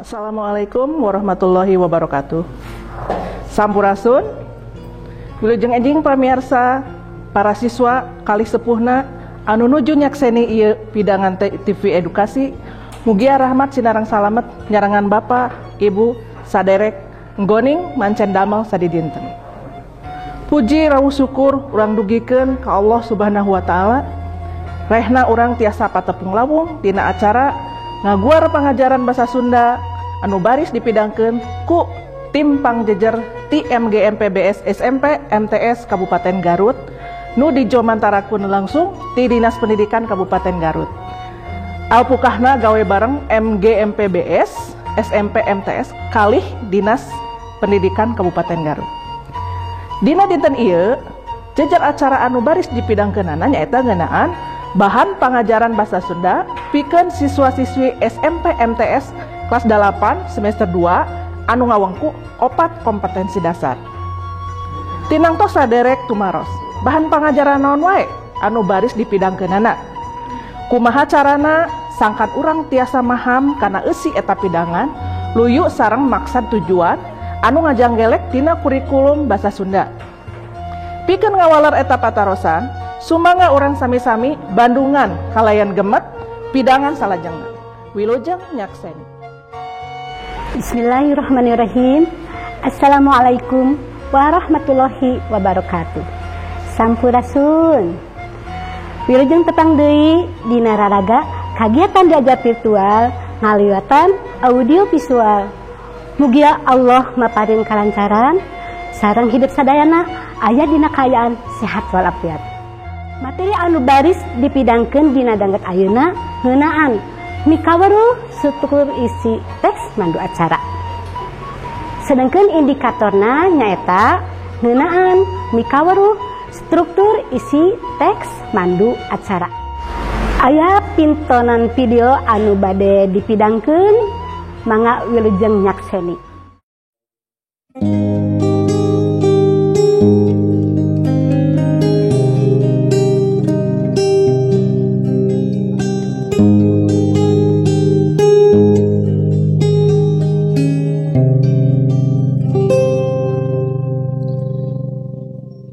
Assalamualaikum warahmatullahi wabarakatuh. Sampurasun. Wilujeng enjing pamirsa, para siswa kalih sepuhna anu nuju nyakseni ieu pidangan TV edukasi. Mugia rahmat sinareng salamet nyarengan Bapak, Ibu, saderek nggoning mancen damel sadidinten. Puji rawuh syukur urang dugikeun ka Allah Subhanahu wa taala. Rehna urang tiasa patepung lawung dina acara ngaguar pangajaran bahasa Sunda anu baris dipidangkeun ku tim pangjejer ti MGMPBS SMP MTS Kabupaten Garut nu dijomantarakeun langsung ti Dinas Pendidikan Kabupaten Garut. Alpukahna gawe bareng MGMPBS SMP MTS kalih Dinas Pendidikan Kabupaten Garut. Dina dinten ieu jejer acara anu baris dipidangkeunana nyaeta ngeunaan bahan pangajaran bahasa Sunda pikeun siswa-siswi SMP MTS kelas 8 semester 2 anu ngawengku 4 kompetensi dasar. Tinangtos saderek tumaros, bahan pangajaran naon wae anu baris dipidangkeunana. Kumaha carana sangkan urang tiasa maham kana eusi eta pidangan luyu sareng maksad tujuan anu ngajanggelek tina kurikulum bahasa Sunda. Pikeun ngawaler eta patarosan, sumangga urang sami-sami bandungan kalayan gemet pidangan salajengna. Wilujeng nyakseni. Bismillahirrahmanirrahim. Assalamualaikum warahmatullahi wabarakatuh. Sampurasun. Wilujeng tepang deui dina raraga kagiatan diajar virtual ngaliwatan audio visual. Mugia Allah maparin kalancaran sareng hidup sadayana aya dina kaayaan sehat walafiat. Materi anu baris dipidangkeun dina danget ayeuna ngeunaan mikaweruh struktur isi teks mandu acara. Sedangkeun indikatorna nyaeta ngeunaan mikaweruh struktur isi teks mandu acara. Aya pintonan video anu bade dipidangkeun, mangga wilujeng nyakseni.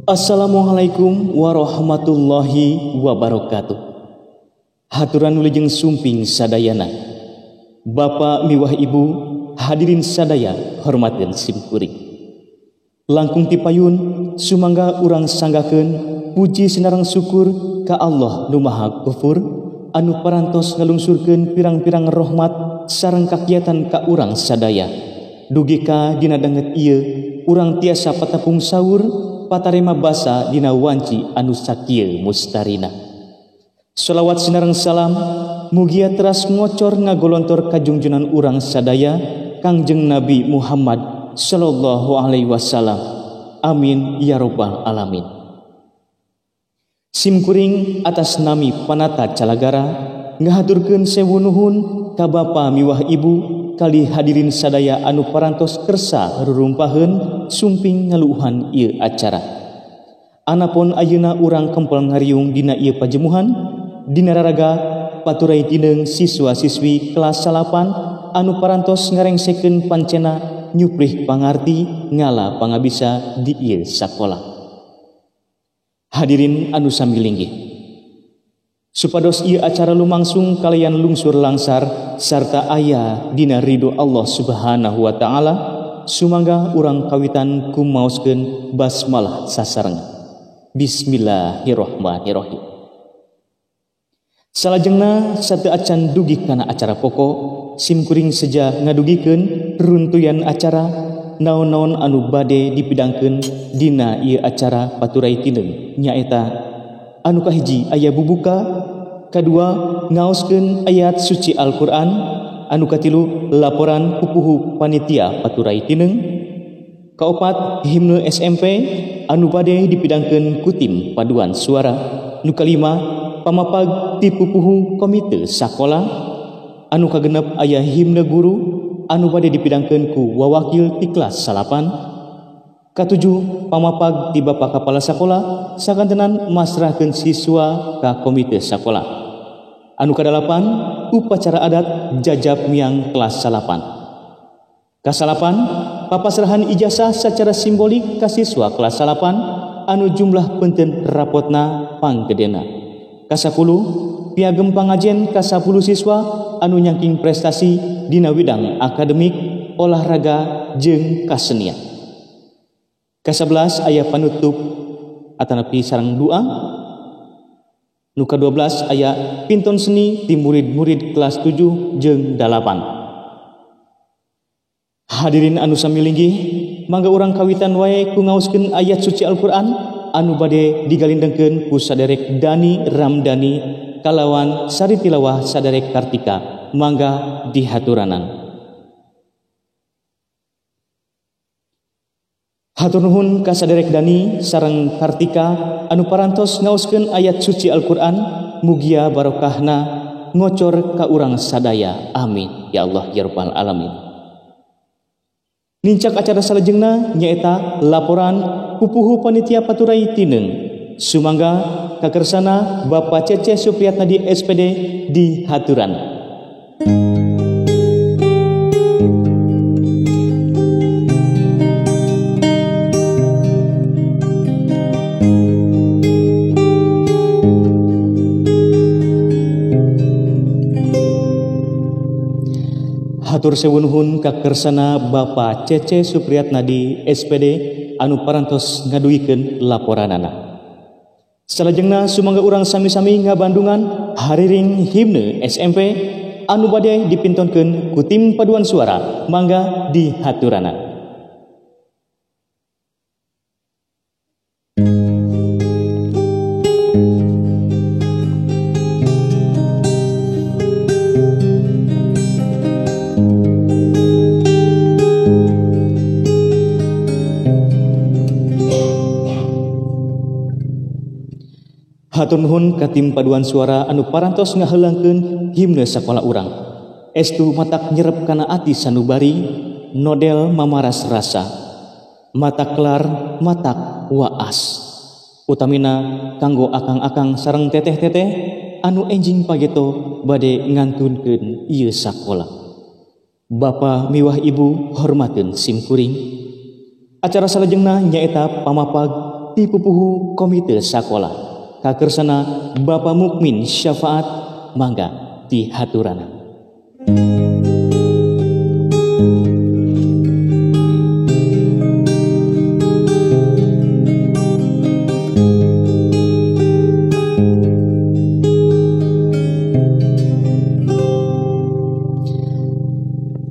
Assalamualaikum warahmatullahi wabarakatuh. Haturan wilujeng sumping sadayana. Bapak miwah Ibu, hadirin sadaya hormateun simkuring. Langkung tipayun sumangga urang sanggakeun puji sinareng syukur ka Allah nu Maha Ghafur anu parantos ngalungsurkeun pirang-pirang rahmat sareng kakiatan ka urang sadaya. Dugi ka dina danget ieu urang tiasa patepung saur patarema basa dina wanci anu sakieu mustarina. Sholawat sinareng salam mugia teras ngocor ngagolontor kajungjunan urang sadaya Kangjeng Nabi Muhammad sallallahu alaihi wasallam. Amin ya robbal alamin. Simkuring atas nami Panata Calagara ngahaturkeun sewu nuhun ka bapa miwah ibu kali hadirin sadaya anu parantos kersa rurumpaheun sumping ngaluuhan ieu acara. Anapun ayeuna urang kempel ngariung dina ieu pajemuhan dina raraga paturai tineng siswa-siswi kelas 8 anu parantos ngarengsekeun pancena nyuprih pangarti ngala pangabisa di ieu sakola. Hadirin anu sami linggih, supados ieu acara lumangsung kalayan lungsur langsar sarta aya dina ridho Allah Subhanahu wa taala, sumangga urang kawitan kumaoskeun basmalah sasarengan. Bismillahirrahmanirrahim. Salajengna sateu acan dugi kana acara pokok, simkuring seja ngadugikeun runtuyan acara naon-naon anu bade dipidangkeun dina ieu acara paturai tineng nyaeta anu kahiji aya bubuka, kadua ngaoskeun ayat suci Al-Qur'an, anu katilu laporan pupuhu panitia paturai tineng, kaopat himne SMP anu bade dipidangkeun ku tim paduan suara, nu kalima pamapag ti pupuhu komite sakola, anu kagenep aya himne guru anu bade dipidangkeun ku wawakil ti kelas 8, katujuh pamapag ti bapak kepala sakola sakantenan masrahkeun siswa ka komite sakola, anu kadalapan upacara adat jajab miang kelas 8. Kasalapan, papasrahan ijazah secara simbolik ka siswa kelas 8 anu jumlah penten rapotna panggedena. Kasapuluh, piagem pangajen ka-10 siswa anu nyangking prestasi dina widang akademik, olahraga jeung kasenian. Ka-11 aya panutup atanapi sareng doa. Nu ka-12 aya pinton seni ti murid-murid kelas 7 jeung 8. Hadirin anu sami linggih, mangga urang kawitan wae ku ngaoskeun ayat suci Al-Qur'an anu bade digalindengkeun ku saderek Dani Ramdhani kalawan sari tilawah saderek Kartika. Mangga dihaturanan. Hatur nuhun ka saderek Dani sareng Kartika anu parantos ngaoskeun ayat suci Al-Qur'an, mugia barokahna ngocor ka urang sadaya. Amin ya Allah ya rabbal alamin. Nincak acara salajengna nyaeta laporan pupuhu panitia paturai tineng. Sumangga kakersana Bapak Cece Supriyatnadi SPD di haturan. Hatur sewu nuhun kakersana Bapak Cece Supriyatnadi SPD anu parantos ngadugikeun laporanana. Salajengna sumangga urang sami-sami ngabandungan hariring himne SMP anu bade dipintonkeun ku tim paduan suara. Mangga dihaturana. Hatur nuhun ka tim paduan suara anu parantos ngaheulangkeun himne sakola urang. Estu matak nyerep kana ati sanubari, nodel mamaras rasa, mata kelar matak waas. Utamina kanggo akang-akang sareng teteh-teteh anu enjing pageto bade ngantunkeun ieu sakola. Bapa miwah ibu hormateun simkuring. Acara salajengna nyaeta pamapag ti pupuhu komite sakola. Kakersana Bapak Mukmin Syafaat, mangga dihaturana.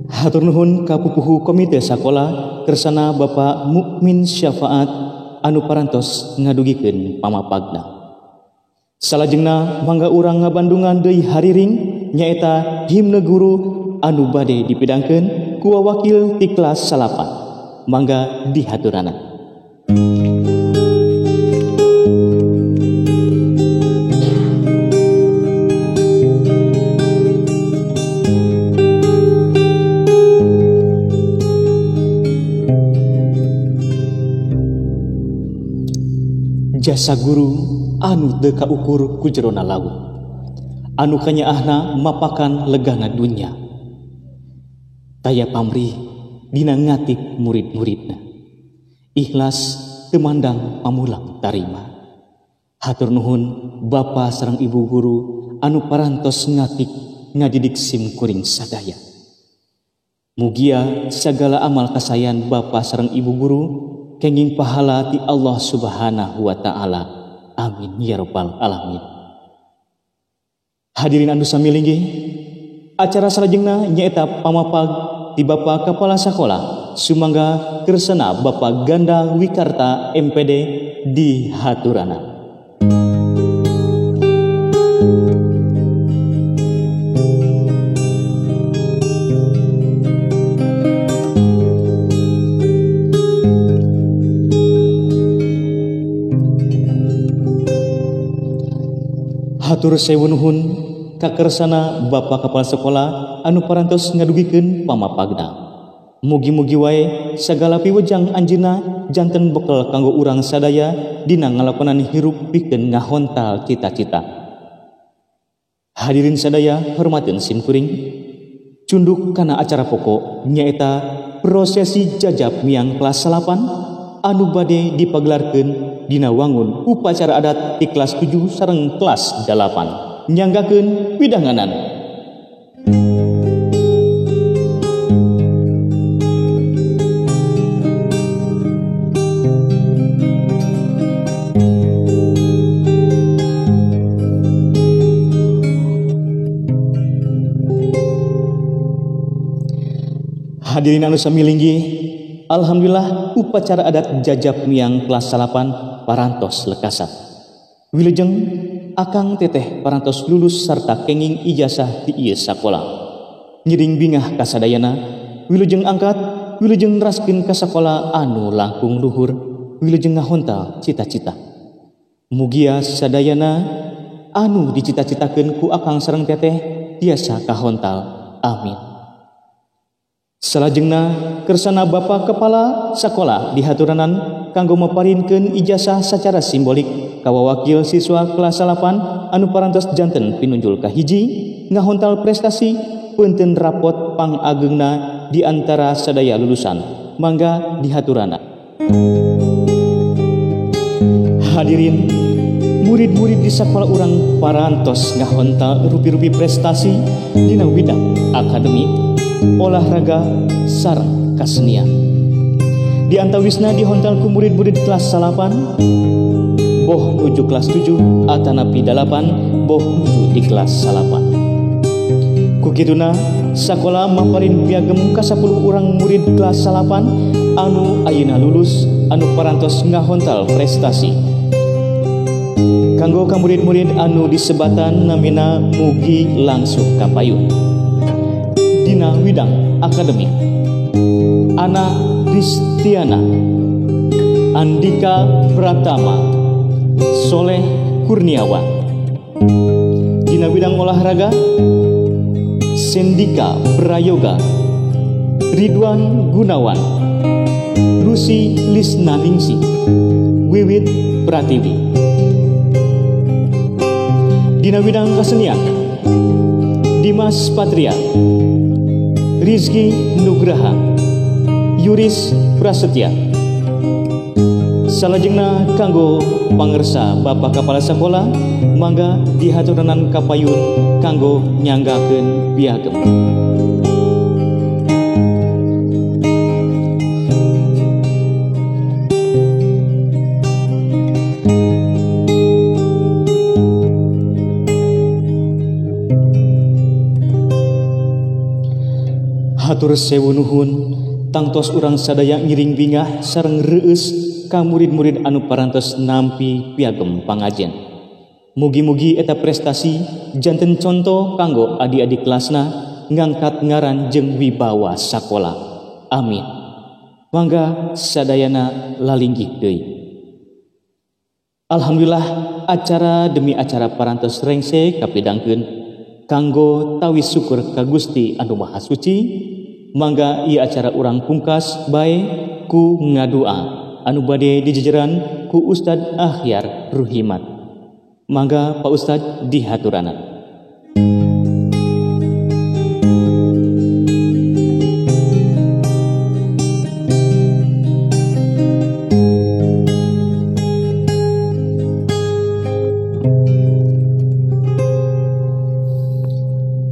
Hatur nuhun ka pupuhu komite sakola kersana Bapak Mukmin Syafaat anu parantos ngadugikeun pamapagna. Salajengna mangga urang ngabandungan deui hariring nyaeta himne guru anu bade dipidangkeun ku wakil ti kelas 8. Mangga dihaturana. Jasa guru anu teu kaukur ku jerona laut, anu kanyaahna mapakan legana dunya. Taya pamrih dina ngatik murid-muridna, ikhlas teu mandang pamulang tarima. Hatur nuhun bapa sareng ibu guru anu parantos ngatik ngadidik sim kuring sadaya. Mugia sagala amal kasayan bapa sareng ibu guru kenging pahala ti Allah Subhanahu wa taala. Amin ya rabbal alamin. Hadirin anu sami linggih, acara salajengna nyaeta pamapag ti Bapak Kepala Sakola sumangga kersana Bapak Ganda Wikarta MPD di haturana. Hatur sewu nuhun kakersana Bapak Kepala Sekolah anu parantos ngadugikeun pamapagna. Mugi-mugi wae sagala piwejang anjeunna janten bekel kanggo urang sadaya dina ngalakonan hirup pikeun ngahontal cita-cita. Hadirin sadaya hormateun simkuring, cunduk kana acara pokok nyaeta prosesi jajab miang kelas 8 anu bade dipagelarkeun dina wangun upacara adat di kelas 7 sareng kelas 8. Nyanggakeun pidanganan. Hadirin anu sami linggih, alhamdulillah upacara adat jajab miang kelas 8 parantos lekasan. Wilujeng akang teteh parantos lulus sarta kenging ijazah di ieu sakola. Ngiring bingah kasadayana, wilujeng angkat, wilujeng neraskeun ka sakola anu langkung luhur, wilujeng ngahontal cita-cita. Mugia sadayana anu dicita-citakeun ku akang sareng teteh tiasa kahontal. Amin. Salajengna kersana Bapak Kepala Sakola dihaturanan kanggo maparinkeun ijazah sacara simbolik ka wawakil siswa kelas 8 anu parantos janten pinunjul kahiji ngahontal prestasi peunteun rapot pangageungna di antara sadaya lulusan. Mangga dihaturana. Hadirin, murid-murid di sakola urang parantos ngahontal rupi-rupi prestasi dina widang akademik, olahraga sareng kasenian. Di antawisna dihontal ku murid-murid kelas 8 boh nuju kelas 7 atanapi 8 boh nuju di kelas 8. Kukituna sakola maparin piagem ka 10 urang murid kelas 8 anu ayeuna lulus anu parantos ngahontal prestasi. Kanggo ka murid-murid anu disebatan namina mugi langsung kapayun. Dina widang akademik, Ana Kristiana, Andika Pratama, Soleh Kurniawan. Dina widang olahraga, Sendika Prayoga, Ridwan Gunawan, Lucy Lisnaningsih, Wiwit Pratiwi. Dina widang kesenian, Dimas Patria, Rizky Nugraha, Yuris Prasetya. Salajengna kanggo pangersa Bapak Kepala Sekolah mangga dihaturanan kapayun kanggo nyanggakeun piagem. Hatur sewu nuhun tangtos urang sadaya ngiring bingah sareng reueus ka murid-murid anu parantos nampi piagem pangajen. Mugi-mugi eta prestasi janten contoh kanggo adik-adik kelasna ngangkat ngaran jeung wibawa sakola. Amin. Mangga sadayana lalinggih deui. Alhamdulillah acara demi acara parantos rengse kapidangkeun kanggo tawis syukur ka Gusti anu Maha Suci. Mangga ieu acara urang pungkas bae ku ngadua anu bade dijejeran ku Ustad Akhyar Ruhimat. Mangga Pak Ustad dihaturanan.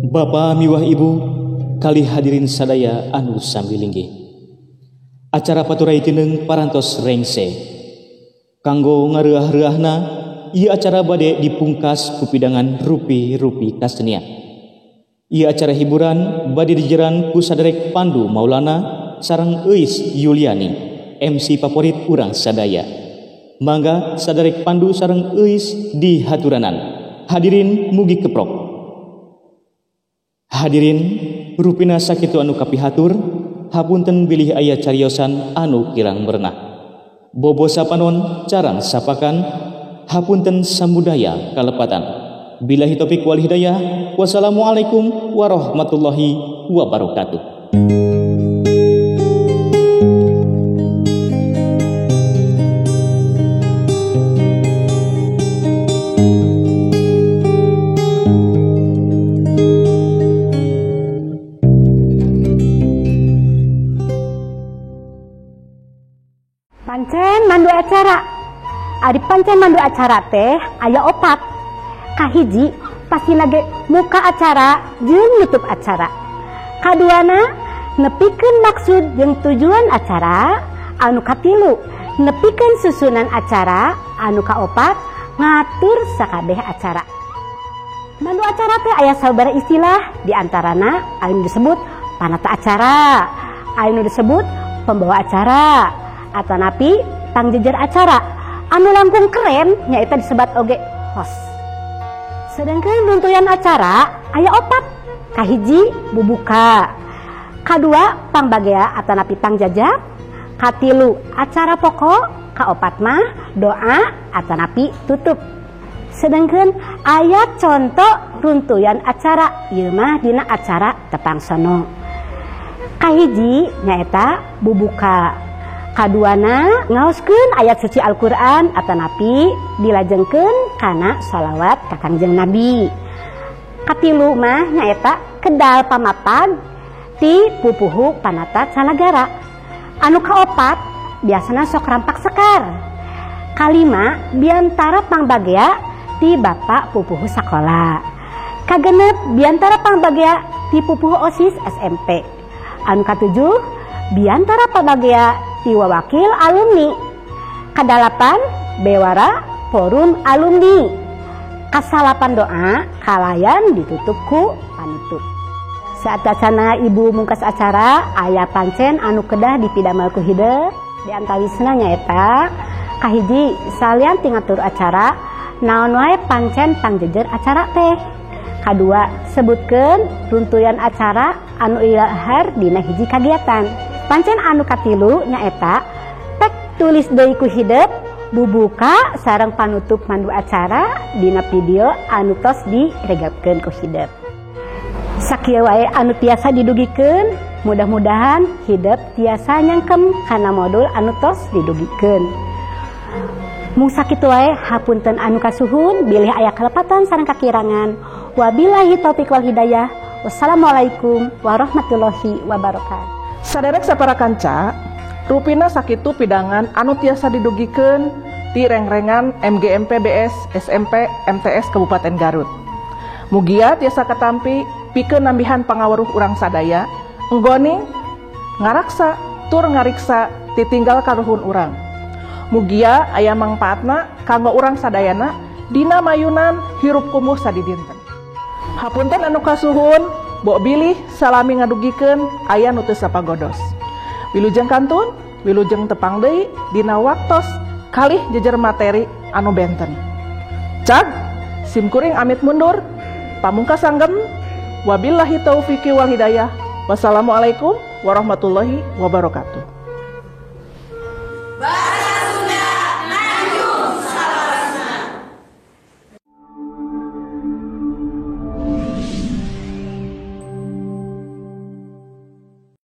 Bapak miwah Ibu kali hadirin sadaya anu sami linggih. Acara paturai tineng parantos rengse. Kanggo ngareuah-reuahna ieu acara bade dipungkas ku pidangan rupi-rupi kasenian. Ieu acara hiburan bade dijeran ku saderek Pandu Maulana sareng Euis Yuliani, MC favorit urang sadaya. Mangga saderek Pandu sareng Euis di haturanan. Hadirin mugi keprok. Hadirin rupina sakitu anu kapihatur, hapunten bilih aya cariosan anu kirang merenah. Bobo sapanon carang sapakan, hapunten samudaya kalepatan. Billahi taufik wal hidayah. Wassalamualaikum warahmatullahi wabarakatuh. Ari pancen mandu acara teh aya opat. Kahiji pastina ge muka acara jeung nutup acara. Kaduana nepikeun maksud jeung tujuan acara. Anu katilu nepikeun susunan acara. Anu kaopat ngatur sakabeh acara. Mandu acara teh aya sababaraha istilah, di antarana anu disebut panata acara, anu disebut pembawa acara, atanapi pangjejer acara. Anu langkung keren nyaeta disebat oge host. Sedangkan runtuyan acara aya opat. Kahiji bubuka, kadua pangbagea atanapi pangjajab, katilu acara pokok, kaopat mah doa atanapi tutup. Sedangkan aya contoh runtuyan acara ieu mah dina acara tepang sono. Kahiji nyaeta bubuka, kaduana ngaoskeun ayat suci Al-Qur'an atanapi dilajengkeun kana sholawat ka Kangjeng Nabi. Katilu mah nyaeta kedal pamapag ti pupuhu panata calagara. Anu kaopat biasana sok rampak sekar. Kalima biantara pangbagea ti bapak pupuhu sakola. Kagenep biantara pangbagea ti pupuhu OSIS SMP. Anu katujuh biantara pangbagea ti wawakil alumni. Kadalapan bewara forum alumni. Kasalapan doa kalayan ditutup ku panutup. Saatacana ibu mungkas acara aya pancen anu kedah dipidamel ku hidep. Di antawisna nyaeta kahiji salian ti ngatur acara naon wae pancen pangjejer acara teh. Kadua sebutkeun runtuyan acara anu ilahar dina hiji kagiatan. Pancen anu katilu nyaeta tek tulis deui ku hidep bubuka sareng panutup mandu acara dina video anu tos diregapkeun ku hidep. Sakieu wae anu tiasa didugikeun, mudah-mudahan hidep tiasa nyangkem kana modul anu tos didugikeun. Mung sakitu wae hapunten anu kasuhun bilih aya kalepatan sareng kakirangan. Wabillahi taufik wal hidayah. Wassalamualaikum warahmatullahi wabarakatuh. Saderek sapara kanca, rupina sakitu pidangan anu tiasa didugikeun ti rengrengan MGMP BS SMP MTS Kabupaten Garut. Mugia tiasa katampi pikeun nambihan pangaweruh urang sadaya, enggoning ngaraksa tur ngariksa titinggal karuhun urang. Mugia aya mangpaatna kanggo urang sadayana dina mayunan hirup kumuh sadidinten. Hapunten anu kasuhun, bok bilih salami ngadugikeun aya nu teu sapagodos. Wilujeng kantun, wilujeng tepang deui dina waktos kalih jejer materi anu benten. Cag, simkuring amit mundur, pamungkas sanggem, wabillahi taufiqi wal hidayah. Wassalamualaikum warahmatullahi wabarakatuh.